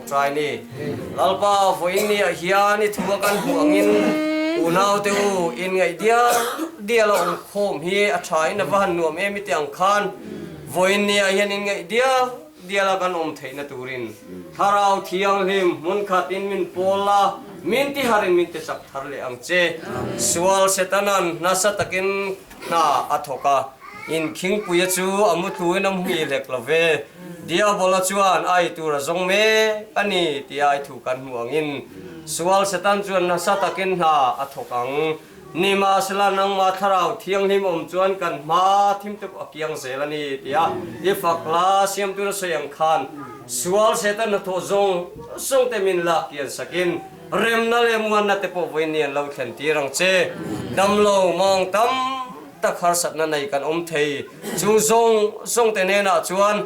ṭawngṭai ni. Lalpa voin ni ah hian i thu a kan hmuh angin unau te u in ngaih dial dial a um khawm hi a ṭha in a va han nuam em i ti ang khan voin ni ah hian in ngaih dial dial a kan um theihna turin Thlarau Thianghlim hmunkhat in min pawl la, min tihar in min tichak thar leh ang che. Sual Setanan nasa takin hna a thawk a, in khingpuia chu a mutlu in a hmuh hlek lo ve. Diabola chuan a ei tur a zawng mek a ni tia i thu kan hmuh angin sual Satan chuan nasa takin hna a thawk ang. Nimahsela nangmah Thlarau Thianghlim awm chuan kan hma thim te pawh a kiang zel a ni tia i fak hla siamtu na sawi ang khan sual Satan hnathawh zawng zawng te min lak kian sakin Remna leh muanna te pawh vawiin ni an lo thlen tir ang che. Damlo mawng tam tak harsatna nei kan awm thei. Chung zawng zawng te hnenah chuan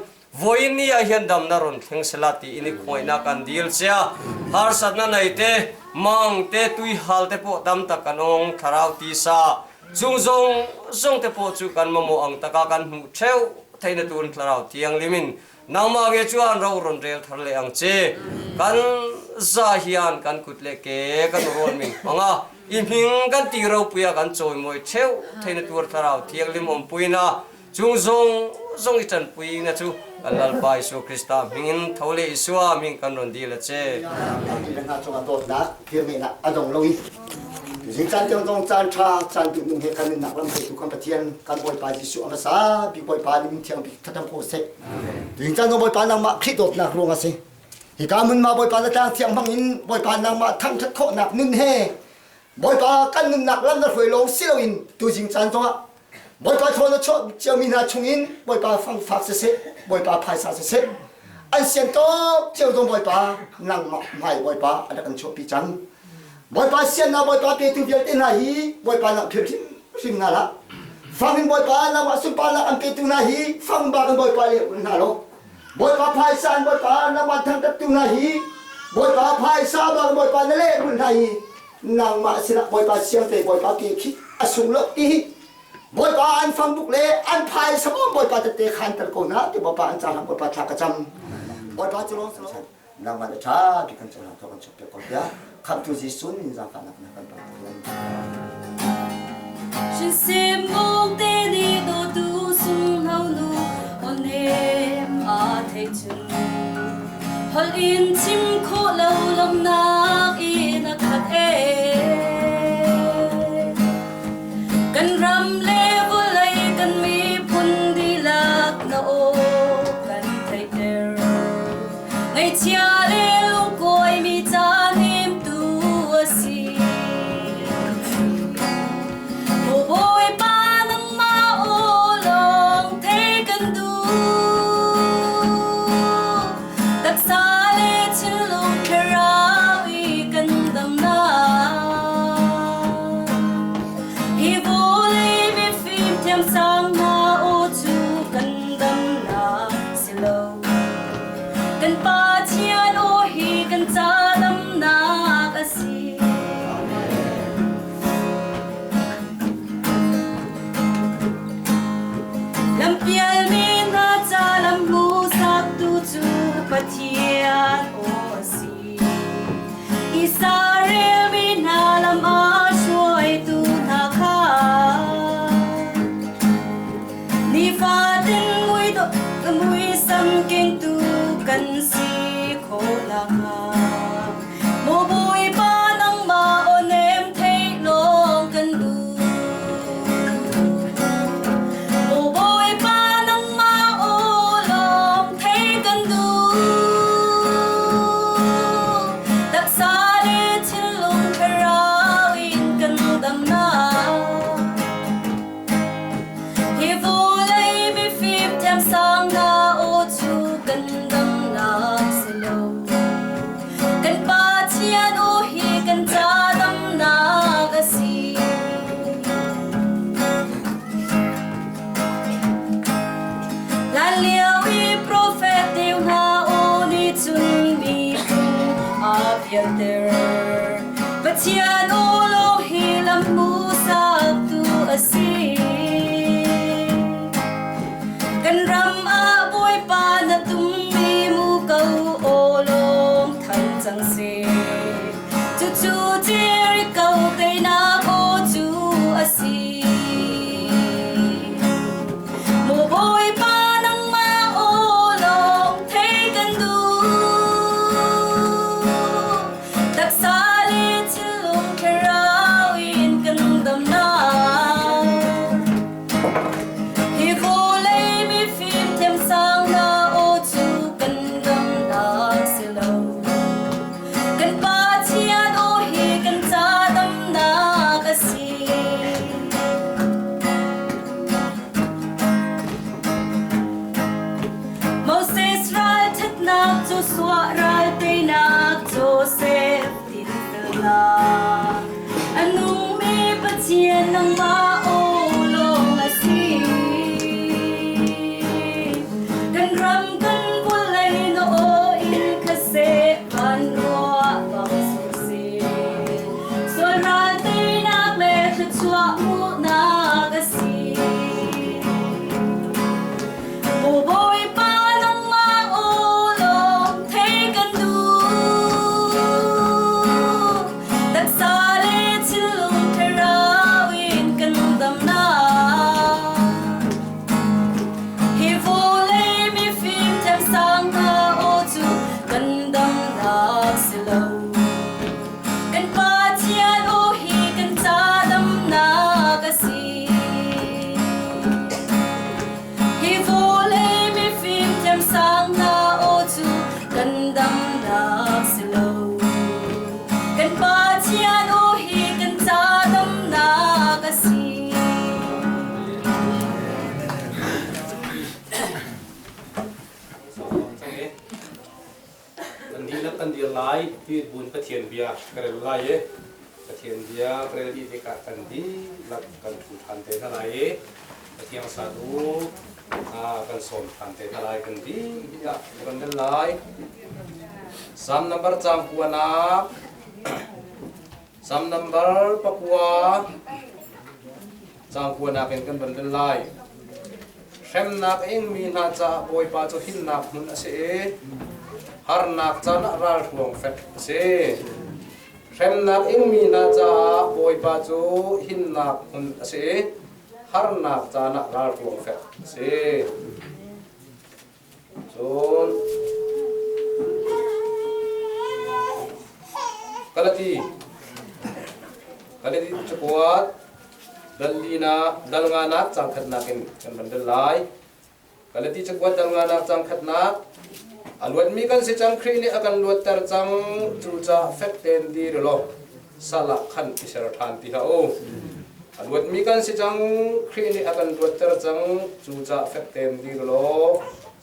vawiin ni ah hian damna rawn thleng sela tiin i khawngaihna kan dil che a. Harsatna nei te, mang te, tui hal te pawh dam tak kan awng thlarau tisa. Chung zawng zawng te pawh chu kan mamawh ang taka kan hmuh theuh theihna turin thlarau thianghlimin Nangmah nge chuan ro rawn rel thar leh ang che. Kan za hian kan kut leh ke kan rawn min hmang a, i hming kan tih ropuia kan chawimawi theuh theihna tur Thlarau Thianghlim awmpuina chung zawng zawng i tanpuina chu kan Lalpa Isua Krista hmingin tho leh Isua hming kan rawn dil a che. Kan le hna cungah dawtnak, firngeihnak a dong lo i tuzing caan tiang zong caan ṭha, caan duhnung he kan nunnak lam hruaitu kan Pathian, kan Bawipa Jesuh a hmasa bik Bawipa nih min thiang bik thlacam ko seh. Tuingcaan zong Bawipa nangmah Khrih dawtnak ruang a si. Hika hmun ma Bawipa na tlang thiang hmang in Bawipa nangmah thangṭhat khawhnak nun he Bawipa kan nunnak lam na hruai lawng si loin tuzing caan zongah Bawipa thawn a chuah ciami hna chungin Bawipa fangfak siseh, Bawipa phaisa siseh, an sian tawk cio zong Bawipa nangmah hmai Bawipa a rak kan chuahpi cang. Bawipa siannak Bawipa petu vialte hna hi Bawipa nang philh hrimhrim hna hlah. Fang in Bawipa nangmah sunparnak an petu hna hi fang bak in Bawipa leh hna law Bawipa phaisa in Bawipa nangmah thangṭhattu hna hi Bawipa phaisa bak in Bawipa na leh hna hi nangmah sinah Bawipa siangte Bawipa ke khi a sung lo ti hi Bawipa an fangbuk le an phaisa bawm Bawipa tette khanter ko hna ti Bawipa an cahlang Bawipa thla ka cam Bawipa cu lawng nangmah le ṭha bik kan cohlang thawk kan chuak piak ko tiah khamhtu Jesuh min zaangfahnak na kan pek. Shisem mong te ni do tu sung lo nu onem a thei chun hol in chim kho lo lomnak in a khat e kan ram le vawlei kan miphun dihlak na aw kan theihter Ngaihchia le lungkuaimi ca hnemtu a si. Maw Bawipa nangmah aw lawng theih kan duh. Taksa le thinlung thlarau i kan damnak. Hi vawlei mifim thiamsang hna aw cu kan damnak si lo. Kan Pathian aw hi kan ca damnak a si. Lampialmi hna ca lam hmuhsaktu cu Pathian aw a si. Israel mi hna lam a hruaitu hna kha Nifatin muisam kengtu kan si khawh nakhnga Maw Bawipa nangmah aw nem theih lawng kan duh. Maw Bawipa nangmah aw lawng theih kan duh. Taksa le thinlung thlarau in kan damnak. Hi vawlei mifim thiamsang hna aw cu kan damnak si lo. Kan Pathian aw hi kan ca damnak a si. Hlanlio i profet deu hna aw nih cun miphun a pialter. Pathian aw lawng hi lam hmuhsaktu a si. Kan ram ah Bawipa na tummi muko aw lawng. lai ti bun Pathian bia ka rel lai i Pathian bia ka rel dih tikah kan dihlak kan ṭhu ṭhan te hna lai i Pathian satu kan sawm ṭhan te hna lai kan dihlak kan rel lai. Salm number caang kuanak Salm number pakua caang kuanak in kan van rel lai. Hremnak a ingmi hna caah Bawipa cu himnak hmun a si i harnak caan ah ralhruang fek a si. Hremnak ingmi hna caah Bawipa cu himnak hmun a si i harnak caan ah ralhruang fek a si. Cun Galati Galati cakuat dal linak dal nganak cang khatnak in kan van del lai. Galati cakuat dal nganak cang khatnak a luatmi kan si cang Khrih nih a kan luatter cang cucaah fek tein dir law sal ah khan i ser ṭhan ti hlah u. A luatmi kan si cang, Khrih nih a kan luatter cang, cucaah fek tein dir law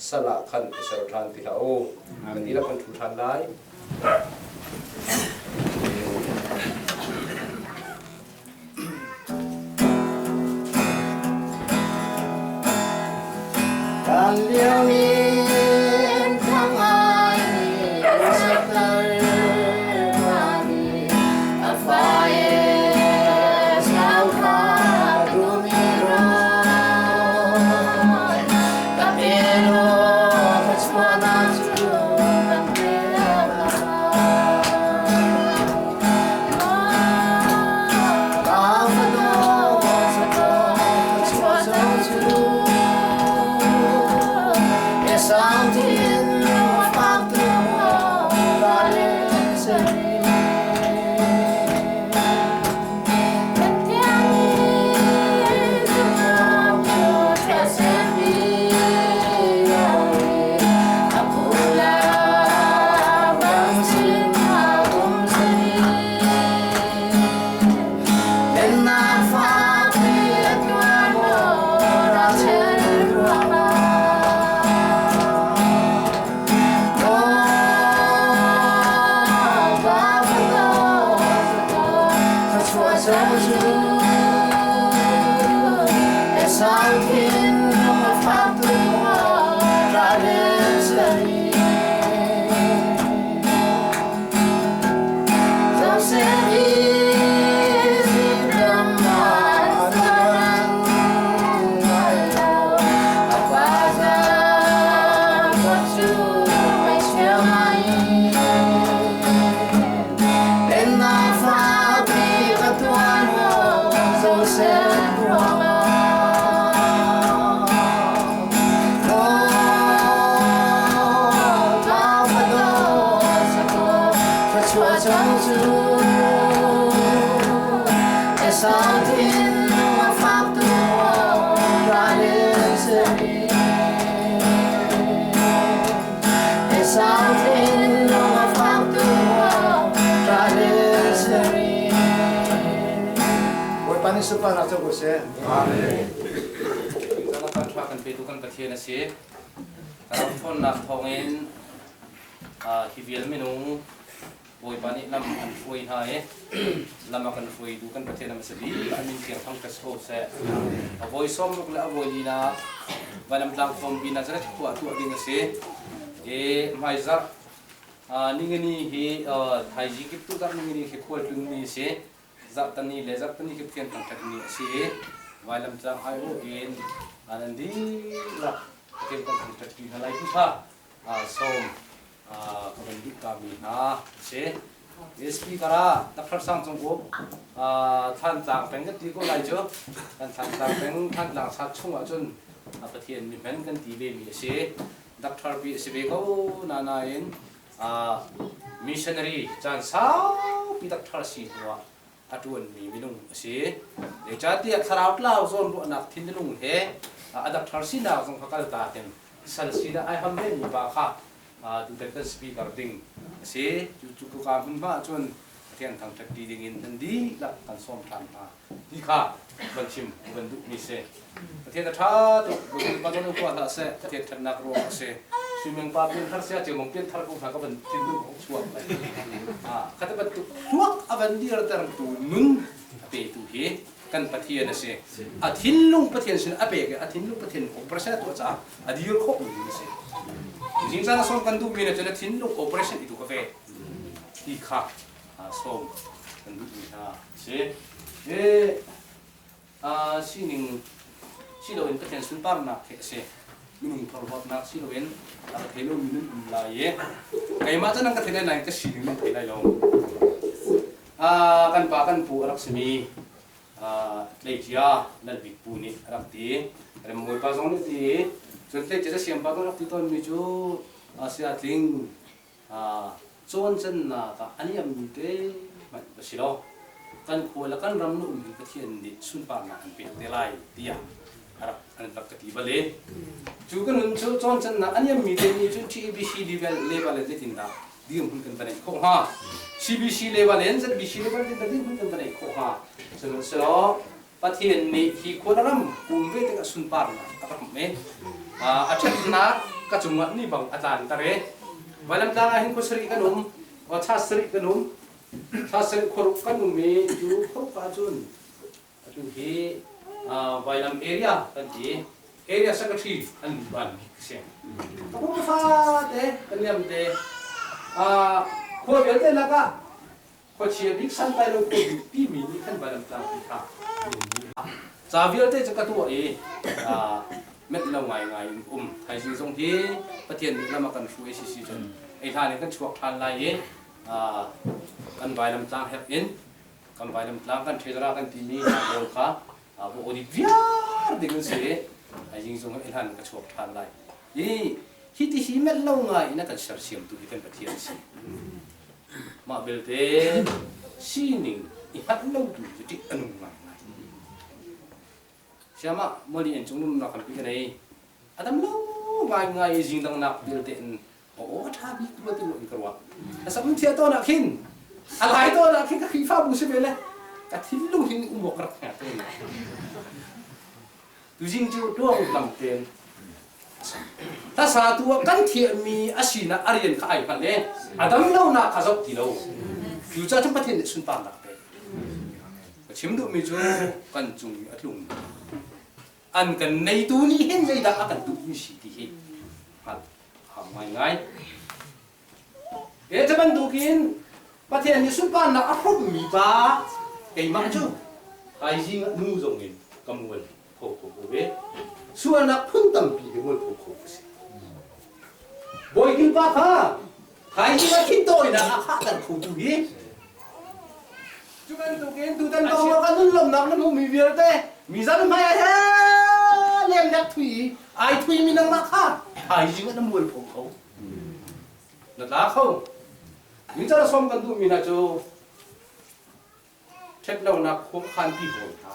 sal ah khan i ser ṭhan ti hlah u. Kan dihlak kan ṭhu ṭhan lai. Kan lio min thang ai ni saktar mani a fae sau kha dumi ro ka pelo ka chuana chu kan pe Bawipa nih sunparnak co ko seh. Amen. Kan ṭha kan petu kan Pathian a si. Ram ṭhawnnak thawngin hi vial minung Bawipa nih lam an hruai hna i lam a kan hruaitu kan Pathian a si bik a min thiang thang ko seh. A voi sawmruk le a voi lina vailamtlang khawmpi Nazareth khua tuah ding a si. I hmaizarh ningani hi thaizing kip tu zarh ningani khi khualtlun ni a si. Zarhtani le zarhtani khi Pathian thangṭhat ni a si i vailamtlang aiawh in nan dihlak Pathian kan thangṭhat ṭi hna lai ti kha sawm ka van duh ta mi hna a si. Speaker ah Dr. Sang Cung Uk Thantlang peng kan ti ko lai cu kan Thantlang peng Thantlang sat chung ahcun Pathian mi hman kan ti ve mi a si. Dr. Bi a si ve ko na nain missionary caan saupi doctor si hnuah a ṭuanmi minung a si. Zeicahtiah thlarau tlau zawnruahnak thinlung he a doctor sinak zong kha kaltak in sal sinak ai ham vemi pa kha tutan kan speaker ding a si. Cu ka hmunhma ahcun Pathian thangṭhat ti dingin nan dihlak kan sawm ṭhan hna ti kha van chim van duhmi si. Pathian a ṭha tuk, Bawipa nawl in hua hlah seh, Pathian ṭhatnak ruang a si. Suimeng pa pianthar sia cemong pianthar ko hna ka van thinlung ka chuak lai. Khata bantuk hluak a van dirtertu nun a petu hi kan Pathian a si. A thinlung Pathian sin a pek i a thinlung Pathian operation a tuah caah a dir khawh mi a si. Zing caan a sawm kan duhmi na cun a thinlung operation i tu ka ve ti kha sawm kan duhmi hna a si. Sining si loin Pathian sunparnak hi a si. Minung phorhlawtnak si loin a ka thei lomi nan um lai i keimah cu nan ka thei lai nain ka sining nan thei lai lo. Kan pa kan pu a rak simi tleicia Lal Bik Pu nih a rak ti. Rembawipa zong nih ti. Cun tleicia siangpa zong rak ti tawnmi cu sia tling cawncannak ah a liammi te hmanh va si lo. Kan khua le kan ram na um hi Pathian nih sunparnak an pek te lai tiah a rak an rak ka ti bal i cu ka nun cu cawncannak a liammi te nih cun TABC level level in zeitindah dirhmun kan va neih khawh hnga CBC level in ZBC level in dirhmun kan va neih khawh hnga sihmanhsehlaw Pathian nih hi khua le ram kum ve tikah sunparnak a ka hmuh i a ṭhatnak ka cungah ni bang a tlanter i vailamtlang ah hin khua sarih kan um cha sarih kan um cha sarih khuaruk kan um i cu khuaruk ahcun atu hi vailam area kan ti area secretary an ban bik si ka pum fate kan liam te khua vialte lakah Khuachia bik santlai lo khua bik timi nih khan vailamtlang ti kha ca vialte cu ka tuah i met lo ngaingai in um. Thaizing zong hi Pathian nih lam a kan hruai si si cun ei hlan in kan chuak ṭhan lai i kan vailamtlang herh in kan vailamtlang kan ṭhelra kan timi hna pawl kha va audit viar ding an si i thaizing zong ei hlan in ka chuak ṭhan lai. I hi ti hi met lo ngai in a kan sersiamtu hi kan Pathian a si. Mah belte sining i hngalh lo tu cu ṭih a nung ngaingai. Siamah moli en cung numnak tampi ka nei. A dam lo ngaingai i zingdang nak vialte in aw a ṭha bik rua ti in ka ruah. A sak thia tawn ah khin a lai tawn ah khin ka Khrihfabu si ve le ka thinlung hin um awk ka rak hnga te. Tuzing cu tuang lam tein Hlasa tu ah kan thiahmi a sinak a rian kha ai hngalh i a dam lonak kha zoh ti lo. Cucaah cun Pathian nih sunparnak pek. Ka chim duhmi cu kan cung i a tlung an kan neitu nih hin zeidah a kan duhmi si ti hi hngalh a hau ngaingai. He cu bantukin Pathian nih sunparnak a hrummi pa keimah cu thaizing ah nu zong in ka mual pho kho ko ve. Sualnak phun tampi he mual pho kho ka si. Bawi pa kha thaizing ah thintawinak a khahter khotu hi cu bantukin tutan dong ah kan nun lawmnak na hmuhmi vialte mi zan hmai ah he lemnak thui i ai thuimi nangmah kha thaizing ah na mual pho kho. Na tla kho. Micar a sawm kan duhmi hna cu ṭhatlonak khuakhanpi hawi hna,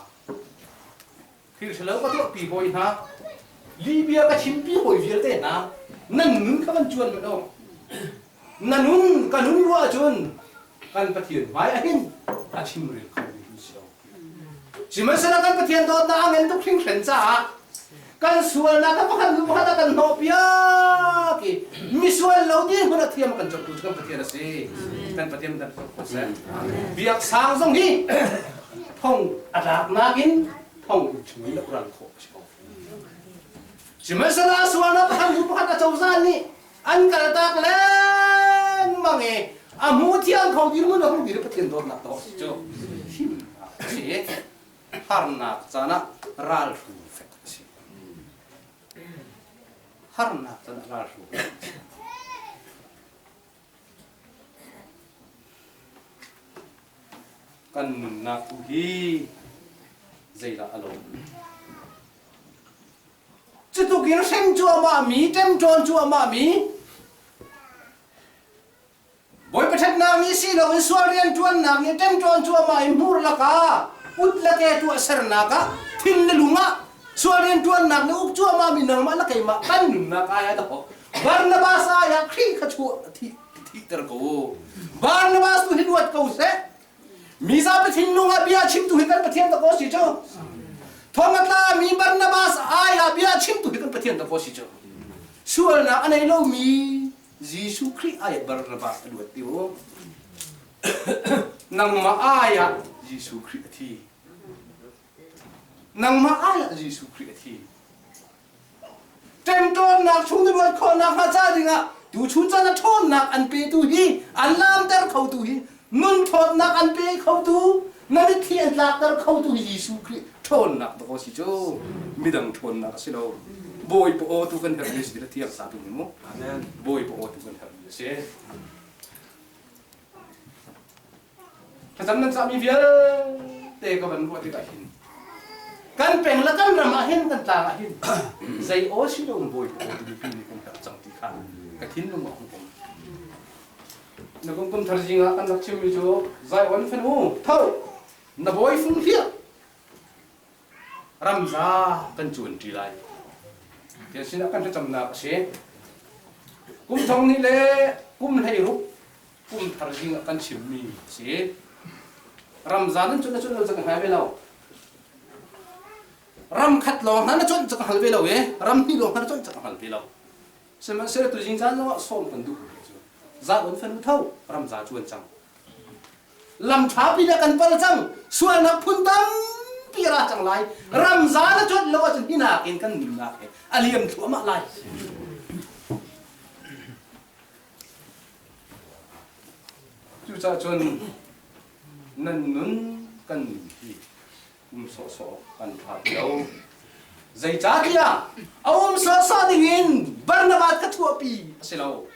thil ṭhalo ka tuahpi hawi hna, lihbia ka chimpi hawi vialte hna, nan nun kha van cuan hmanh u. Na nun ka nun ruah ahcun kan Pathian hmai ahhin a chimrel kho mi kan si lo. Sihmanhsehlaw kan Pathian dawtnak a ngan tuk hringhran caah kan sualnak kha pakhat hnu pakhat a kan hnawhpiak i misual lo dirhmun a thiam a kan cawktu cu kan Pathian a si. Kan Pathian kan ko seh. Biak sang zong hi thong a tlaknak in thong chung in rak ran khawh a si ko. Sihmanhsehlaw sualnak pakhat hnu pakhat a cozah nih an kaltak lengmang i a hmu thiang kho dirhmun a hung dir Pathian dawtnak to si cu himnak a si harnak caan ah ralhru fek a si harnak caan ah ralhru fek a si kan nunnak tu hi zeidah a lo Cutuk in hrem cuahmahmi, ṭemṭawn cuahmahmi, Bawipa ṭhatnak nih si loin sual rianṭuannak nih ṭemṭawn cuahmah in hmur lakah ut le ke tuahsernak ah thin le lung ah sual rianṭuannak nih uk cuahmahmi nangmah le keimah kan nunnak ai a dawh. Barnabas ai ah Khrih kha chuah thihter ko u. Barnabas tu hi luat ko seh. Mizapi thinlung ah bia chimtu hi kan Pathian dakaw si cu. Thong a tla mi Barnabas ai ah bia chimtu hi kan Pathian dakaw si cu. Sualnak a nei lomi Jesuh Khrih ai Barnabas a luat ti u. Nangmah ai ah Jesuh Khrih a thi. Nangmah ai ah Jesuh Khrih a thi. Ṭemṭawnnak chung na luat khawhnak hnga ca dingah tuchun caan a ṭhawnnak an petu hi an lamter khotu hi nun thawtnak an pe khotu na mitthli an tlakter khotu hi Jesuh Khrih ṭhawnnak dawh a si cu midang ṭhawnnak a si lo Bawipa aw tu kan herhmi a si ti thiang sa tu hi mu Bawipa aw tu kan herhmi a si Thlacam nan cahmi vialte ka van ruah tikah hin kan peng le kan ram ah hin kan tlang ah hin zei aw si lo bawi aw tu mipi nih kan herh cang ti kha ka thinlung ah hung um. Na kum kum thar zing ah kan rak chimmi cu Zion fanu tho na bawi fung hliah ramza kan cuan ṭi lai. Tiah sinah kan thlacamnak a si. Kum thong nih le kum 16 kum thar zing ah kan chimmi a si. Ramza nan cuan na cuan lo cu ka hngal ve lo. Ram khat lawng hna na cuanh cu ka hngal ve lo i ram hnih lawng hna na cuanh cu ka hngal ve lo. Sihmanhsehlaw tuzing caan zongah sawm kan duh cu za un fanu tho ramza cuan cang. Lam ṭha pi le kan pal cang. Sualnak phun tampi ra cang lai. Ramza na cuanh lo ahcun hi nakin kan nunnak he a liam thluahmah lai. Cucaah cun nan nun kan nun hi um sawhsawh kan ṭha ti lo. Zeicahtiah a um sawhsawh dingin Barnabas ka chuahpi a si lo.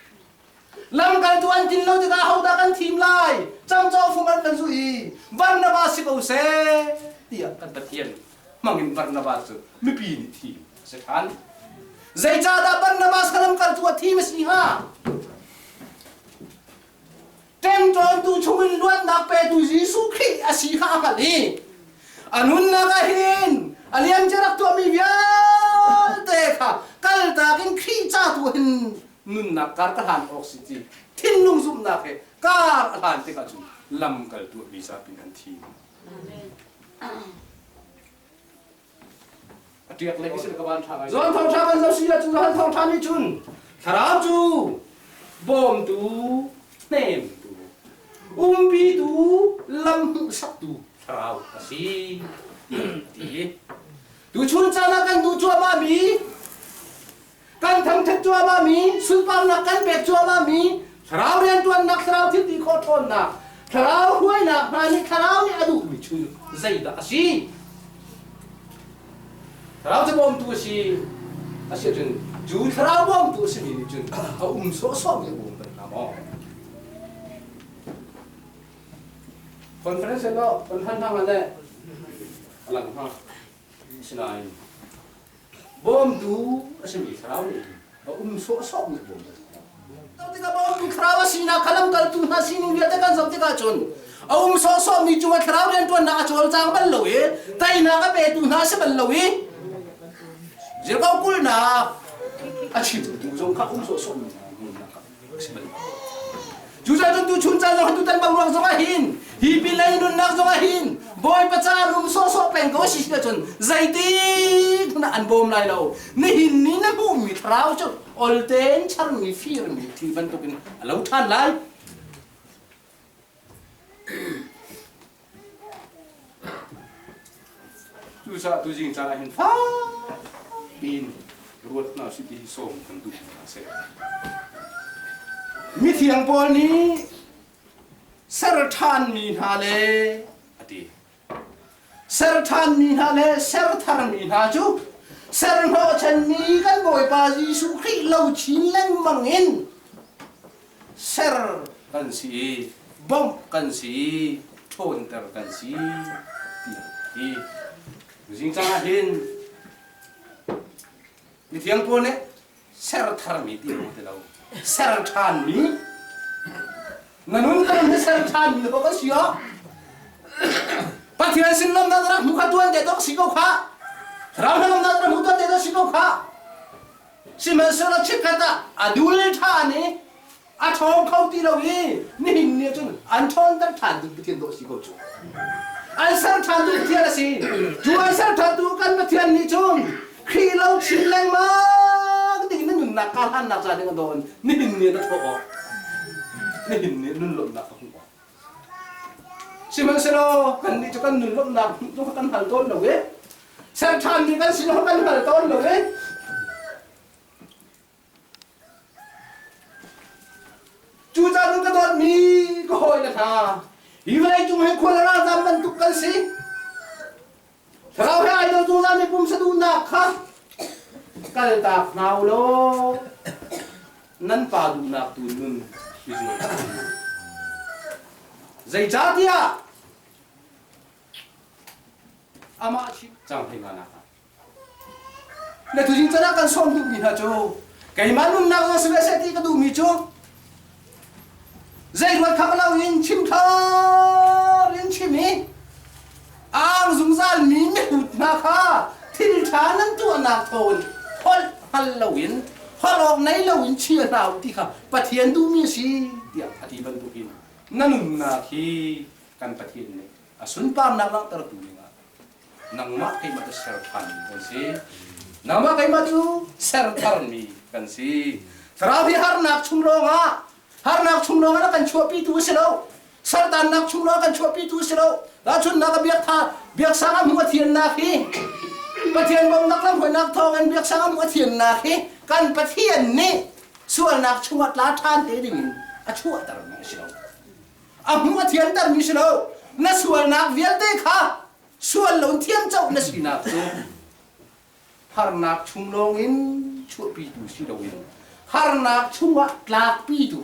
Lamkaltu an tin lo tikah ahodah kan thim lai? Camcawh fung an kan zuh i Barnabas si ko seh tiah kan Pathian hmangin Barnabas cu mipi nih thim a si ṭhan. Zeicahdah Barnabas kha lamkaltu a thim a si hnga? Ṭemṭawntu chungin luatnak petu Jesuh Khrih a si kha a hngalh i a nunnak ah hin a liamcia rak tuahmi vialte kha kaltak in Khrih ca tu hin nunnak kar ka hlan awk si ti thinlung zumhnak he kar a hlan tikah cun lamkaltu a mizapi an thim. A ṭiak lei si ka van ṭha ngai. Zon thawngṭha kan zoh si ahcun Johan thawngṭha nih cun thlarau cu bawmtu, hnemtu, umpitu, lam hmuhsaktu thlarau a si tiah a ti. Tuchun caan ah kan duh cuahmahmi kan thangṭhat cuahmahmi sunparnak kan pek cuahmahmi thlarau rianṭuannak thlarau thil ti khawh ṭhawnnak thlarau hruainak hna nih thlarau nih a duhmi cu zeidah a si thlarau cu bawmtu a si a si ahcun cu thlarau bawmtu a simi nih cun a um sawhsawhmi a bawm bal hna maw conference lo kan han hna le a lang hna Asinain bawmtu a simi thlarau nih a um sawhsawhmi bawm a si. Tikah bawmtu thlarau a sinak kha lamkaltu hna sining vialte kan zoh tikah cun a um sawhsawhmi cungah thlarau rianṭuannak a cawlcang bal lo i teinak a petu hna a si bal lo i zirko kulhnak a chimtu zong kha um sawhsawhmi hna a si bal lo. Cucaah cun tuchun caan zong tutan boruak zong ah hin hi pinlei nunnak zong ah hin Bawipa ca rum sawhsawh peng ko si ahcun zeitik hmanh ah an bawm lai lo. Nihin ni na hmuhmi thlarau cu oltein charmi firmi thil bantukin a lo ṭhan lai. Cucaah tuzing caan ah hin fak piin ruat hna usih ti hi sawm kan duh hna seh. Mithiang Paul nih ser ṭhanmi hna le a ti. Ser ṭhanmi hna le ser tharmi hna cu ser hnawhchanmi kan Bawipa Jesuh Khrih lo chin lengmang in ser kan si i bawmh kan si i ṭhawnter kan si tiah a ti. Zing caan ah hin mithiang pawl nih ser tharmi ti lo ti lo ser ṭhanmi na nun kan hi ser ṭhanmi ko kan si ah Pathian sin lawmnak rak hmu kha tuan te dok si ko kha Thlarau lawmnak rak hmu tuan te dok si ko kha Sihmanhsehlaw chikkhat ah a dul ṭhan i a ṭhawng kho ti lo i nihin ni cun an ṭhawnter ṭhan ding Pathian dawh si ko cu. An ser ṭhan tu Pathian a si. Cu an ser ṭhan tu kan Pathian nih cun Khrih lo chin lengmang ding na nunnak. sunparnak ka hlannak ca ding a dawn nihin ni na thawh awk nihin ni nun lawmhnak ka hmuh awk sihmanhsehlaw kannih cu kan nun lawmhnak hmuh cu kan hal tawn lo e ser ṭhan mi kan si kan hal tawn lo e Cucaah ka dawtmi ka hawile hna, hi vawleicung hi khual a ralzam bantuk kan si. Thlarau he ai dawtu zami pumsa duhnak kha kaltak hna u law nan pa duhnak tu nun i zuam. Zeicahtiah amah chim cang hei nga nak ah Na tuzing can ah kan sawm duhmi hna cu keimah nunnak zong si ve seh ti ka duhmi cu zei ruat khak lo in chim thar in chim i ang zungzal mi mihut hna kha thil ṭha nan tuahnak thawngin holh hngal loin holh awk nei loin chia hna u ti kha Pathian duhmi a si tiah a ti bantukin na nunnak hi kan Pathian nih a sunparnak langhtertu dingah nangmah keimah cu ser ṭhanmi kan si. Nangmah keimah cu ser tharmi kan si. Thlarau hi harnak chung lawngah harnak chung lawngah kan chuahpitu a si lo. Saltannak chung lawng kan chuahpitu a si lo. Tahchunhnak a biak tha biaksang a hmuh a thiannak hi Pathian bawmnak lamhruainak thawngin biaksang a hmuh a thiannak hi kan Pathian nih sualnak chungah tla ṭhan te dingin a chuahtermi a si lo. A hmuh a thiantermi si lo. Na sualnak vialte kha sual lo thiamcoh na sinak cu harnak chung lawngin chuahpitu si loin harnak chungah tlakpitu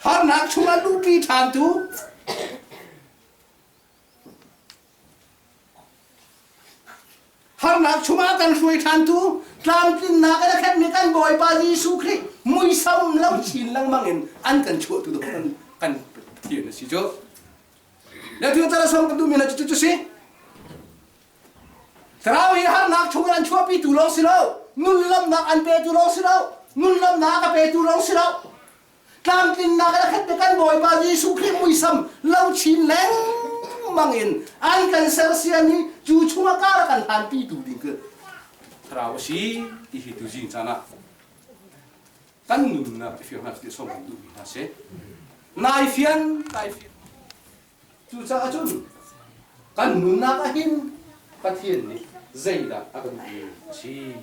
harnak chungah luhpi ṭhantu harnak chungah kan hruai ṭhantu tlamtlinnak in a khenmi kan Bawipa Jesuh Khrih muisam lo chin lengmang in an kan chuahtu kan kan Pathian a si cu. Le tu tara song kan duhmi hna cu cu si. Thlarau hi harnak chungin an chuahpitu lawng si lo, nunlamnak an petu lawng si lo, nunlamnak a petu lawng si lo. Tlamtlinnak in a khat kan Bawipa Jesuh Khrih muisam lo chin lengmang in an kan sersiam i cu chungah kar a kan hlanpitu ding cu thlarau a si ti hi tu zing caan ah kan nunnak i fiang hna ti som kan duhmi hna si. Nai fian, nai fian. Cucaah cun kan nunnak ah hin Pathian nih zeidah a kan duhmi a si?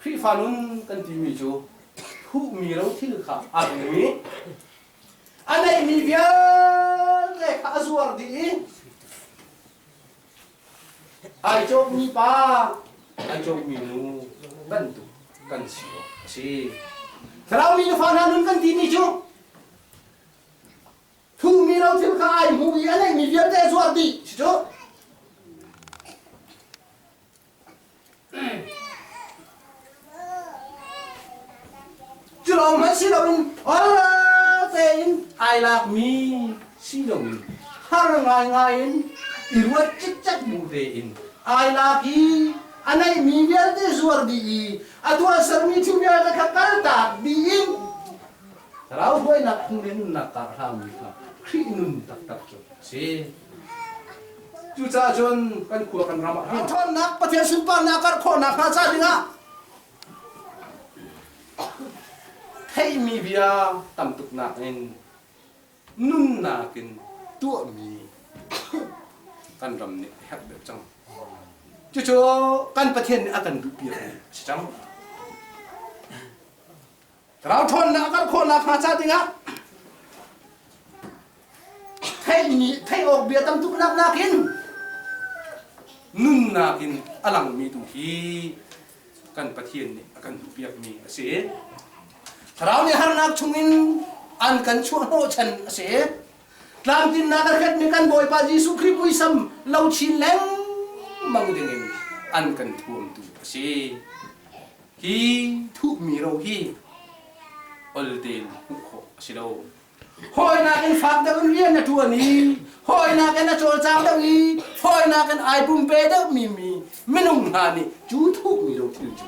Khrihfa nun kan timi cu thuhmi rothil kha a rung i a neihmi vialte kha a zuar dih i ai cawkmi pa ai cawkmi nu bantuk kan si awk a si. Thlarau mi le fa hna nun kan timi cu thuhmi rothil kha ai hmu i a neihmi vialte a zuar dih si cu. Cu lawng hmanh si loin ol tein ai lakmi si loin har ngaingai in i ruat cikcek bu tein ai lak i a neihmi vialte zuar dih i a tuahsermi thil vialte kha kaltak dih in thlarau hruainak phung le nunnak kar hlangmi kha Khrih nun taktak cu a si. Cucaah cun kan khua kan ram ah ṭhawnnak Pathian sunparnak karh khawhnak hnga ca dingah theihmi bia tam tuk nakin nunnak in tuahmi kan ram nih a herh deuh cang. Cucu kan Pathian nih a kan duhpiakmi a si cang. Thlarau ṭhawnnak a karh khawhnak hnga ca dingah theihmi theih awk bia tam tuk nak nakin nunnak in a langmi tu hi kan Pathian nih a kan duhpiakmi a si. Thlarau nih harnak chungin an kan chuah hnawhchan a si. Tlamtlinnak a hretmi kan Bawipa Jesuh Khrih muisam lo chin lengmang dingin an kan thuamtu a si. Hi thuhmi ro hi ol tein hmuh khawh a si lo. Hawinak in fak deuh in rian a ṭuan i hawinak in a cawlcang deuh i hawinak in ai pumpe deuhmi mi minung hna nih cu thuhmi ro thil cu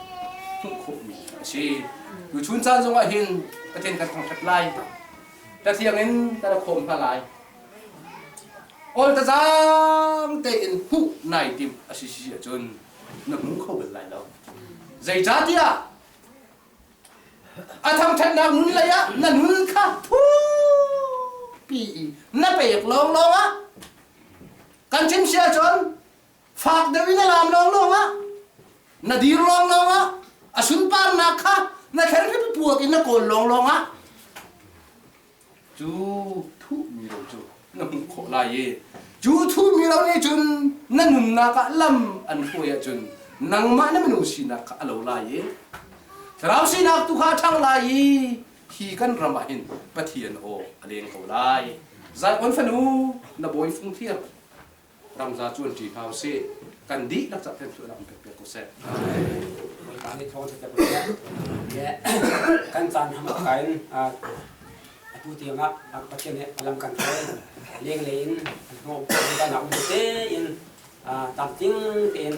hmuh khawhmi a si. Tuchun caan zongah hin Pathian kan thangṭhat lai. Cathiang in kan khawm hna lai. Ol tazang tein hmuh nai timh a si si ahcun na hmu kho bal lai lo. Zeicahtiah. A thangṭhatnak nun lei ah na nun kha thupi i na pek lawnglawng ah kan chim si ahcun fak deuh in na laam lawnglawng ah na dir lawnglawng ah a sunparnak kha na kherhri puak in na kawl lawnglawng ah cu thuhmi ro cu na hmuh khawh lai i cu thuhmi ro nih cun na nunnak ah lam an hruai ahcun nangmah na minung sinak kha a lo lai i thlarau sinak tu kha a ṭhang lai i hi kan ram ah hin Pathian aw a leng ko lai. Zaikon fanu na bawi fung thir ramza cuan ṭi hna usih kan dihlak cah thlen an pek piak ko seh. Bawipa nih thawng ṭha ko seh. Kan caan ham ka in atu tiang ah Pathian nih a lam kan hruai lenglei in hnawh kan um tein tlamtling tein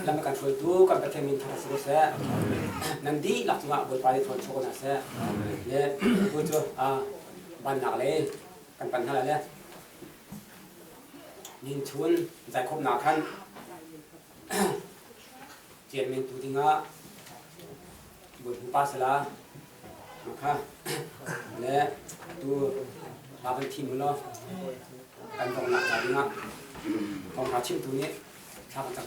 lam kan hruaitu kan Pathian min thang si ko seh. Nan dihlak cungah Bawipa nih thawng chuak ko hna seh. Le tu cu bannak lei kan pan hna lai le Ninchun zaikhawmnak khan chairman tu dingah Bawipa sala kha le tu pa kan thim law kan donghnak ca dingah thawngṭha chimtu nih thla kan cam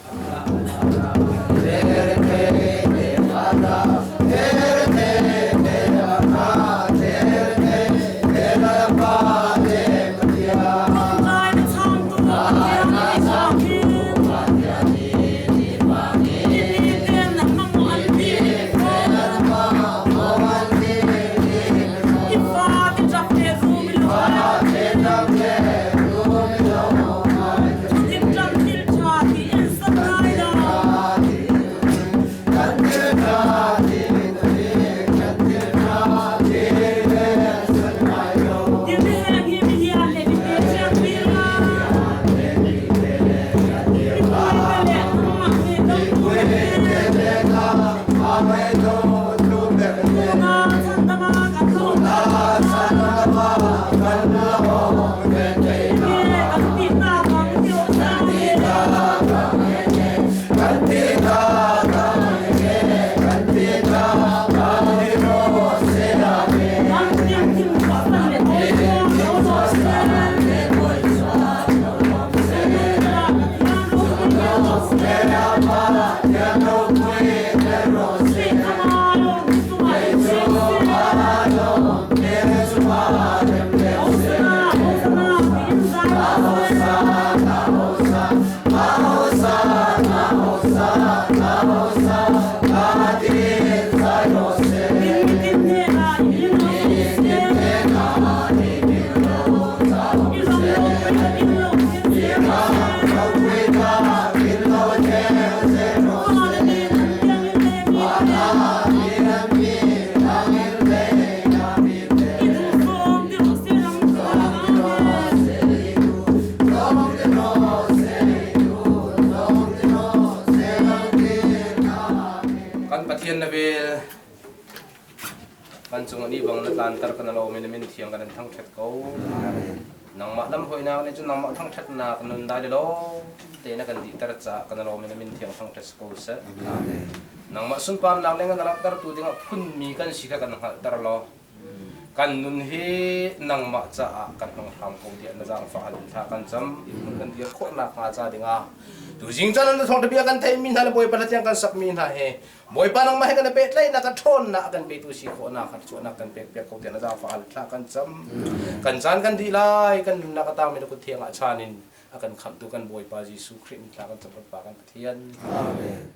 Kan Pathian na vel kan cung ani bang na tlanter kan alo min min thiang kan thangthat ko nangmah lam hoinak nih cun nangmah thangthatnak nun dai lo te na kan dihter ca kan alo min min thiang thangthat ko seh nangmah sunparnak le ngan langhter tu dingah phunmi kan si kha kan hngalhter law Kan nun hi nangmah caah kan hmang hram ko tiah na zaangfah in thla kan cam. Hmun kan dir khawh nakhnga ca dingah tuzing caan na thawngṭha bia kan theihmi hna le Bawipa hla thiang kan sakmi hna hi Bawipa nangmah he kan i pehtlaihnak a ṭhawnnak a kan petu si khawhnak kha cuahnak kan pek piak ko tiah na zaangfah in thla kan cam. Kan caan kan dih lai, kan nunnak a tangmi na kut thiang ah chaan in a kan khamhtu kan Bawipa Jesuh Khrih min thla kan cam kan Pa kan Pathian. Amen.